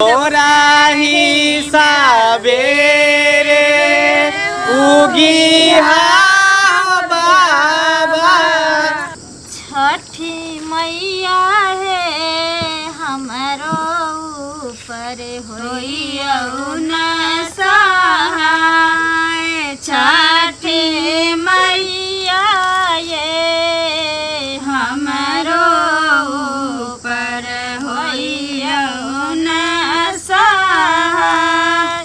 तोराही साबेरे उगी बाबा। छठी मैया हे हमरो ऊपर होइयौ न सहाय। छठी मैया ये हमरो ऊपर होइयौ न सहाय।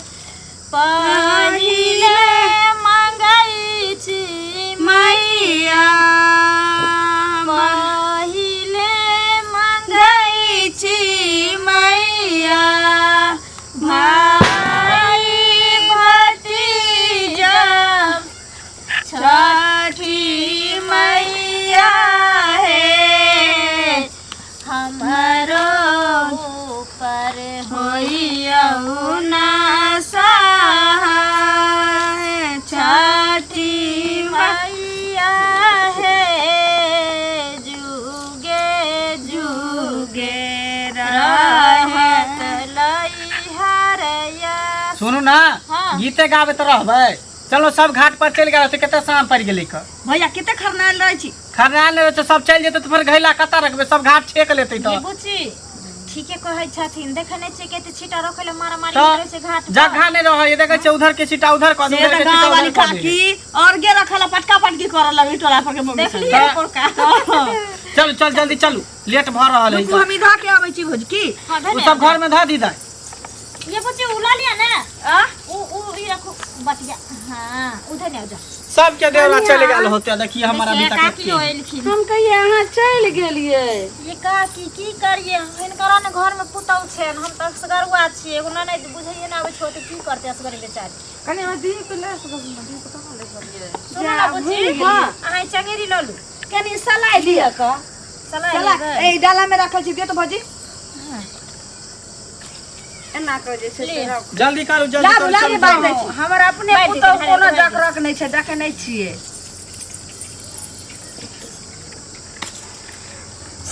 पहिले मांगै छी मैया, पहिले मांगै छी मैया, भाइ भतीजा छठी मैया हे हमरो ऊपर होइयौ न सहाय। छठी मैया हे जुगे जुगे रहत लइहरया। सुनू ना। हाँ। गीते गाबैत रहबै, चलो सब घाट पर चलि गेल, कते शाम पड़ि गेलै क। भैया कते खरनायल रहै छी? खरनायल रहै छै, सब चलि जेतै तऽ फेर घैला कतऽ रखबै? सब घाट छेक लेतै तऽ। ये बुच्ची ठीके कहै छथिन, देखै नहि छियै कते छीटा रखै लए मारामारी तऽ होइत रहै छै घाट पर। जगह नहि रहै, देखै छियै उधर के छीटा उधर कऽ दे, से उधर तऽ के छीटा गाँव वाली उधर कऽ दे। काकी और गे रखल पटका पटकी करऽ लगली टोला पर के मम्मी सब। देखलियै पोरका। चलू चल जल्दी चलू, लेट भऽ रहल है। रुकू, हम इधर के अबै छी भौजी की। हाँ, ओ धन्यवाद। सब घर में धऽ दी दाइ। ये बुच्ची उ लऽ लिअ ने। आ? उ उ ई रखू बतिया। हाँ, उधर नहीं जाओ। सबके देवरा चलि गेल होते, देखिए हमर अभी तक काकी एते। एलखिन। हम कहिए अहाँ चलि गेलियै। ये काकी की करिए, हिनकरा ने घर में पुतहु छनि, हम तऽ असगरुआ छियै, एगो ननैद बुझैये ने आबै छौ तऽ की करतै असगरे बेचारी। कनि हमरा दीप ले दीप कहाँ ले गेलियै? सुनू ने बुच्ची। हाँ। अहाँ ई चंगेरी लऽ लू। कनि सलाइ लिअ कऽ। सलाइ सलाइ लेबै? ए डाला में रखल छी, दियौ तऽ भौजी। एना कऽ जे छै से रख। जल्दी करू, जल्दी लाबू करू, लाबू, चलू, बारि दै चलू। छी। हमर अपने बारि पुतहु दियौ, कोनो बारि दियौ। जकरक नहि छै, देखै नहि छियै।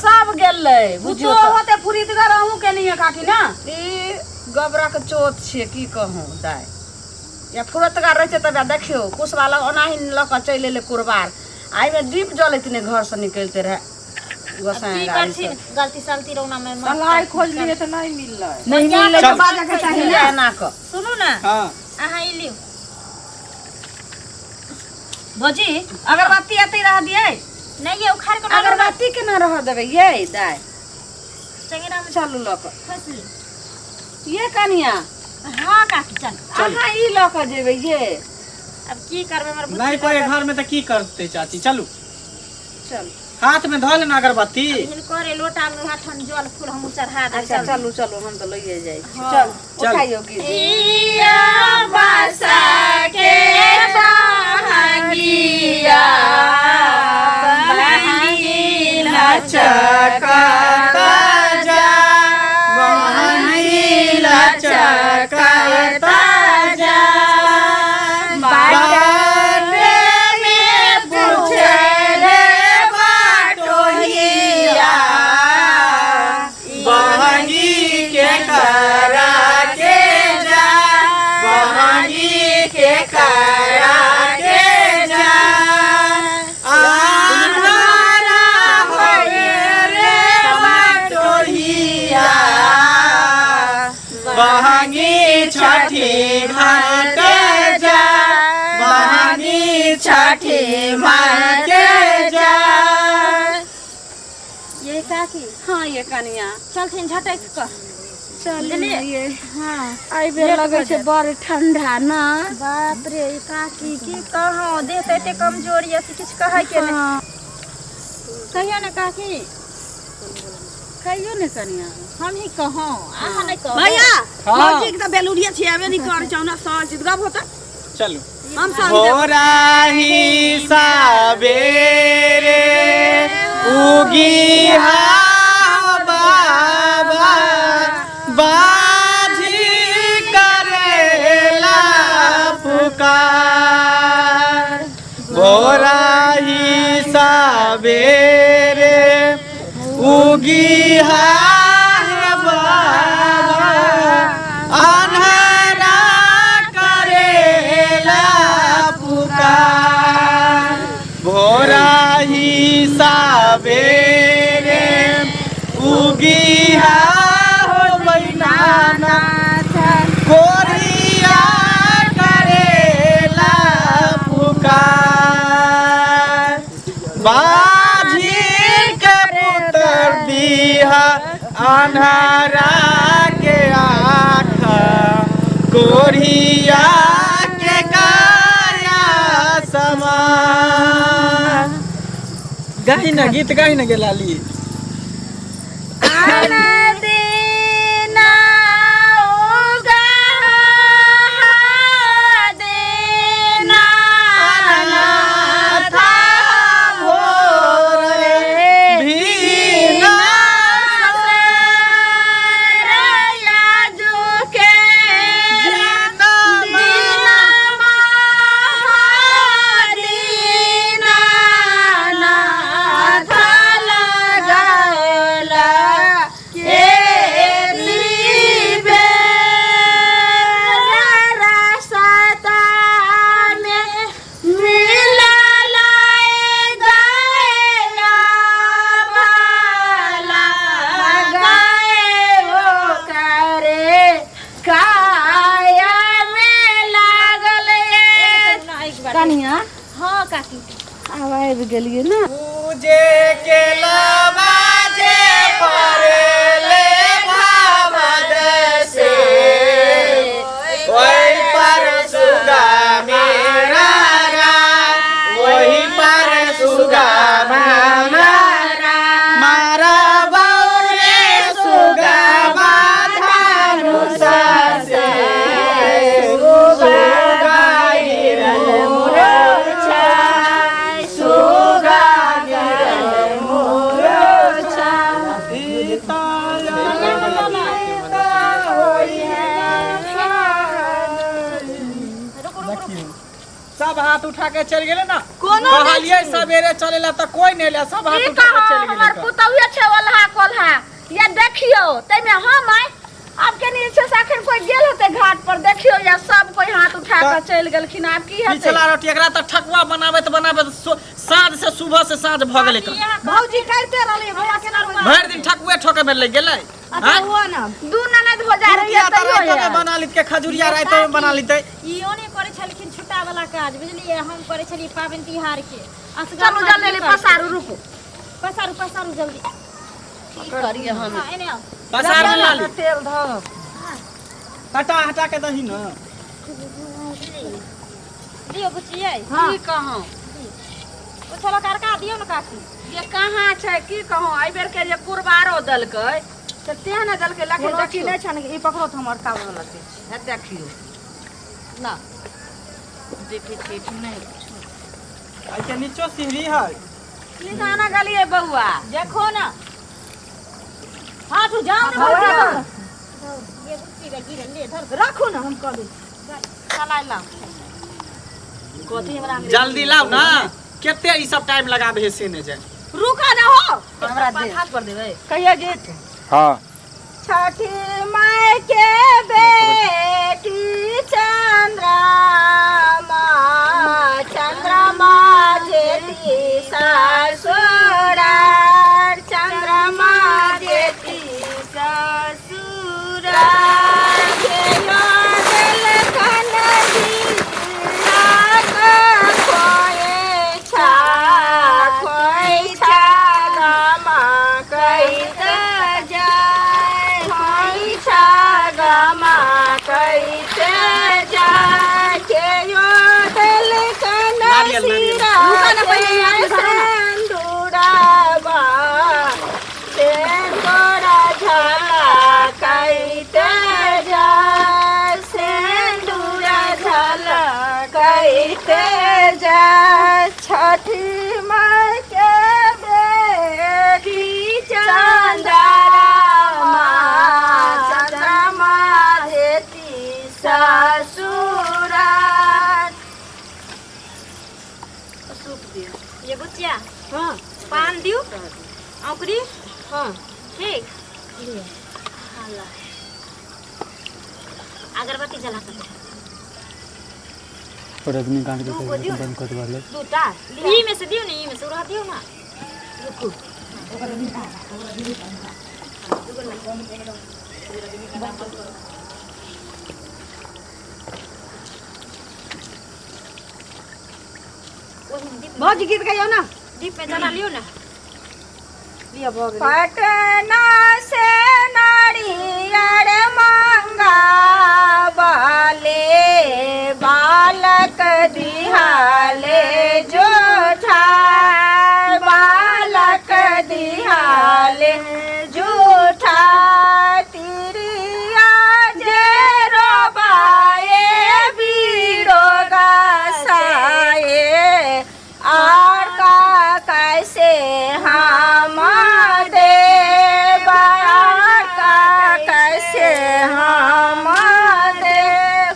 सब गेलै बुझियौ पुतहु तऽ। होते फुरितगर अहूँ के नहीं है काकी ना। ई गोबरक चोत छियै, की कहूँ दाइ, या फुरतगर रहै छै तब देखियौ कुशवाला ओनाही लऽ कऽ चलि एलै कुरबार, आ एहिमे दीप जलैत नहि घरसँ निकलिते रहए गोसाई की गाड़ी करथिन सँ। गलती सलती रौना में माफ सलाइ कर। खोजलियै तऽ नहि मिललै। नहीं मिललै तऽ चल। बाजऽ के चाही ने। एना कऽ सुनू ने। हाँ। अहाँ ई लिउ। भौजी अगरबत्ती एतै रह दियै? नहीं ये उखाड़ के मारू। अगरबत्ती केना रहऽ देबै यै दाइ? चंगेरा में चलू लऽ कऽ। खोसि लिउ। ये कनिया। हाँ काकी चल। अहाँ ई लऽ कऽ जेबै ये? अब की करबै हमर बुच्ची। नहीं कोई घर में तऽ की करतै चाची, चलू। चल। हाथ में धऽ लेना अगरबत्ती। हिनकर लोटा में उएह ठाम जल फूल हम चढ़ा देबै। अच्छा चलू चलू, हम तऽ लइए जाइ छी। हाँ। चल। चल। उठाइयो की दिया बसा के बहंगिया बहंगी लचकता जा, बहंगी लचकता जा, बाटे में पूछे रे बाटोहिया, बहंगी के करा के जा, बहंगी के करा के जा, आधारा होए रे बाटोहिया, बहंगी छठी घाट जा, बहंगी छठी माँ के जा। ये काकी। हाँ ये कनिया। चलथिन झटकि कऽ। चल। बुझलियै? ये हाँ। एहि बेर लगै छै बड़ ठंडा ना? बाप रे ई काकी की कहौं, देह तऽ एते कमजोर यऽ से किछु कहै के नहि। कहियौ ने काकी। कहियौ ने कनिया। हम ही कहौं, अहाँ नहि कहू। भैया। हाँ। भौजी के तऽ बेलुरिया छियाबे नहीं करै छै, ओना सहज गप होता। चलू। हम संग देब। भोराही साबेरे उगी बाबा, बाजी करेला पुकार, भोराही साबेरे उगी बाबा। उगिहा हो बैनाना कोरिया करेला पुकार बाजी के पुत्र दिहा अन्हारा के आँख कोरिया के काया समान। गाही ना गीत गाही ना गेलाली। दिना उगा दिना अनाथ भोरे भीना काया में लागल कनिया हाँ काकी आब आबि गेलियै ने। पूजे के लबाजे पड़ले भावद से ओहि पर सुगा मेरा राम, ओहि पर सुगा मेरा राम, मारा बौरे सुगा धनुष से सुगा गिरल मोर सुगा गिरल मोर सब हाथ उठा के चल गेले ना। कोनो कहलिए सवेरे चलेला त कोई नहीं ले, सब हाथ की उठा के कहब चल गेले। हमर पुतहुए छै ओल्हा कोल्हा या देखियौ ताहिमे हम आइ आब के नीचे से अखन कोई गेल होते घाट पर देखियौ या सब कोई हाथ उठा के चलि गेलखिन। आब की हेतै? पिछला रोटी एकरा त ठकुआ बनाबैत बनाबैत साँझ से सुबह से साँझ भ गेलै। भौजी करिते रहली भैया केना रोज भरि दिन ठकुए ठोके में लग गेलै। अच्छा हुआ ना दू ननद हो जा रही पुरुकिया त तैयो राइतो में बना लित के खजुरिया राइतो में बना लितै। इहो नहि करै छलखिन छुट्टा वाला काज बुझलियै। हम करै छलियै पाबनि तिहार के। असगर चलू हम जल्दी की करतै? पसारू रुकू पसारू पसारू जल्दी। की करिए हम? हाँ एने आउ। पसार ना लाली तेल धऽ हटा हटा के दही ना दियौ बुचियै। की कहूँ? ओ छलक अरका दियौ ने काकी। ये कहाँ छै की कहूँ? एहि बेर के जे कुरबारो देलकै से तेहन देलकै लखन कोनो चीज देखियौ नहि छनि ई पकड़ो तऽ हमर काबे वाला चीज हे देखियौ ना देखै छियै कि नहि। आई के नीचो सीढ़ी है। की खाना गेलियै बौआ? देखो ना हाथ जाओ ना बौआ। ये बुच्ची के गिरल ले धर। राखू ना हम कऽ दै छी। चलाय लाउ कथी हमरा जल्दी लाओ ना, केते ई सब टाइम लगाबे है से ने जाए। रुका ना हो हमरा दे। हाथ पर देबै कहिया गेट। हाँ छठी माय के बेटी चंद्रमा चंद्रमा जेती ससुरार चंद्रमा जेती ससुरार केना देलखन दिलाक खोइछा खोइछा गमा कैत जाय खोइछा गमा कैत जाय केयो देलखन नारियल, नारियल। सिरा रुका ना पहिले, यहाँ पे धरो ना। सिन्दूरबा सिन्दूर झलकैत जाय सिन्दूर झलकैत जाय छठी माय के बेटी चंद्रमा चंद्रमा जेती ससुरार। ये बुचिया हाँ पान दियौ औकरी। हाँ ठीक लिअ हाँ अगरबत्ती जला के रजनीकांत के दूगो दियौ बंद कर दे। दूटा ई में से दियौ ने, ई में से उड़ा दियौ ना। रुकू। भौजी गीत गाइयो ना। दीप में जना लियो ना। लिअ भऽ गेलै। पटना से नारियर मंगावले बालक दिहाले जोठा, बालक दिहाले जूठा, तिरिया जे रोबाए बीरो गासाए, आर का कैसे हम देव, आर का कैसे हम देव,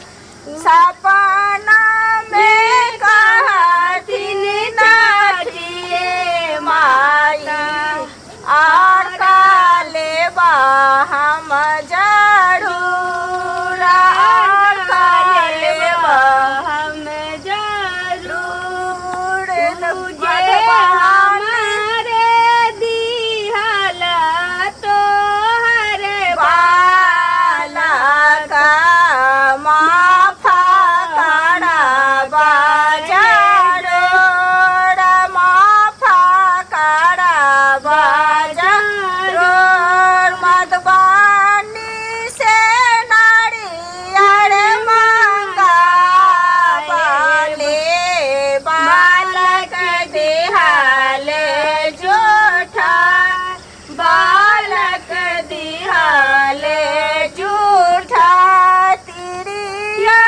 सपना में कहथिन नाटिए माई, आर का लेबा हम जरूर, आर का लेबा हम जरूर, जे हमारे दिहल तोहरे बालक माफा करबा जरूर, माफा करबा जरूर, मधुबनी से नारियर मंगावले बालक दिहाले जूठा, बालक दिहाले जूठा, तिरिया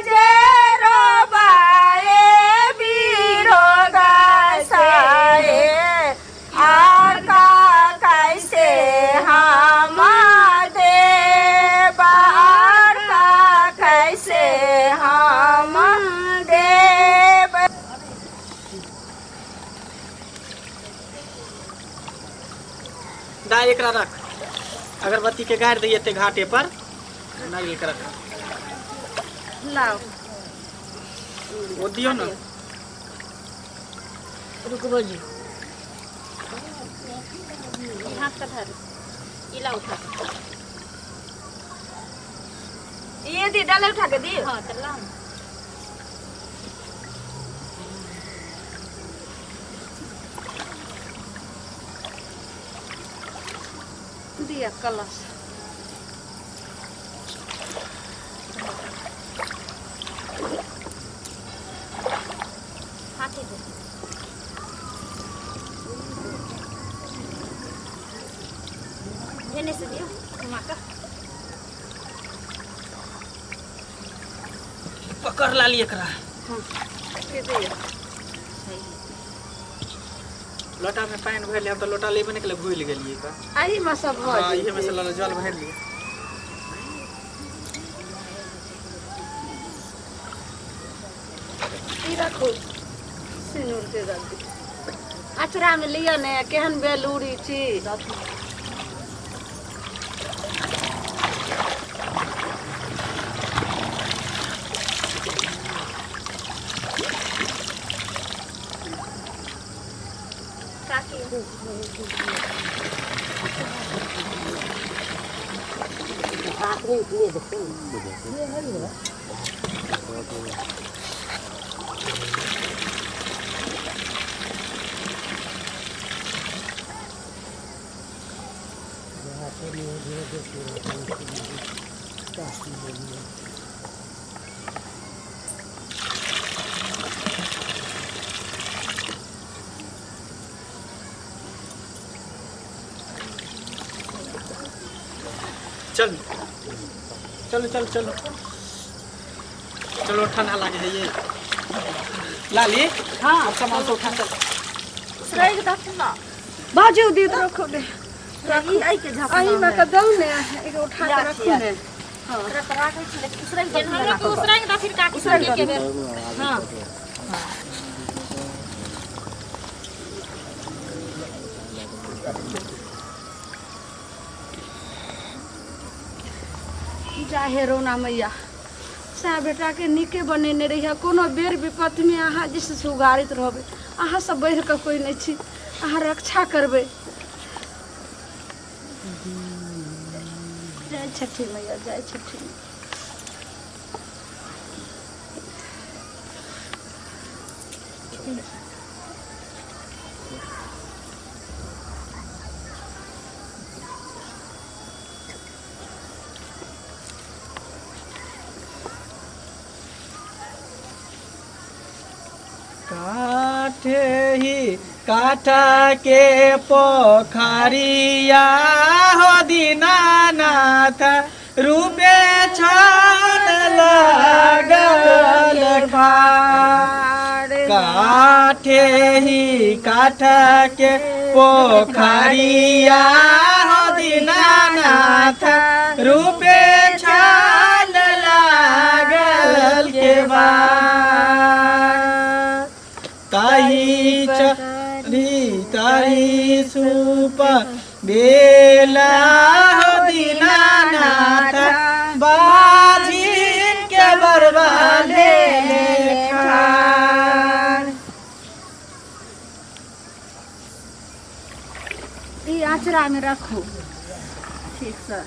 जे रोबाए बीरो गासाए, आर का कैसे हम देव, आर का कैसे हम देव। दाय एकरा रख, अगरबत्ती के गाड़ि दैयै एते घाटे पर, नारियल के रख। लाओ। ओ दियौ ने। रुकू भौजी। हाथ का धर ई ला उठा। ये दी डाले उठा के दी। हाँ चल ला। दिया कलश। हाथी दे। देने से दियो घुमा कर। पकड़ लाली एकरा। के दिया। लोटा में पानि भरि लियै, हम तऽ लोटा लेबे नहि केलियै, भूलि गेलियै का। एही में सब भऽ हाँ, इहे में से जेतै। लऽ जल भरि लियै। ई रखू सिनूर के गद्दी। अचरा में लिअ ने, केहन बेलूरी छी। काकी चल चलो चलो चलो चलो, ठंडा लागे है ये लाली। हाँ। अब सामान सब उठा चल। उसराई के ना। भौजी उ दी रखू ने। ई आई के झाप। एही में के दऊ ने, एगो उठा के रखू ने। राखै छी लेकिन उसराई के हमरा के उसराई के फिर काकी संगे के बेर। हां जा हे रौना मैया, सएह बेटाके नीके बनेने रहिए। कोनो बेर विपत्तिमे अहाँ जे छै से उगारैत रहबै, अहाँ सब बढ़ि कऽ कोइ नहि छी, अहाँ रक्षा करबै। छठी मैया, जय छठी मैया। काठे ही काठा के पोखरिया हो दीनानाथ रूपे छान लागल खार। काठे ही काठ के पोखरिया हो दीनानाथ रूपे छान लागल के बार। ताही चरी ताही सुप बेला हो दीनानाथ बाझिन के बरबा ले खान। ई आचरा में रखू ठीक से।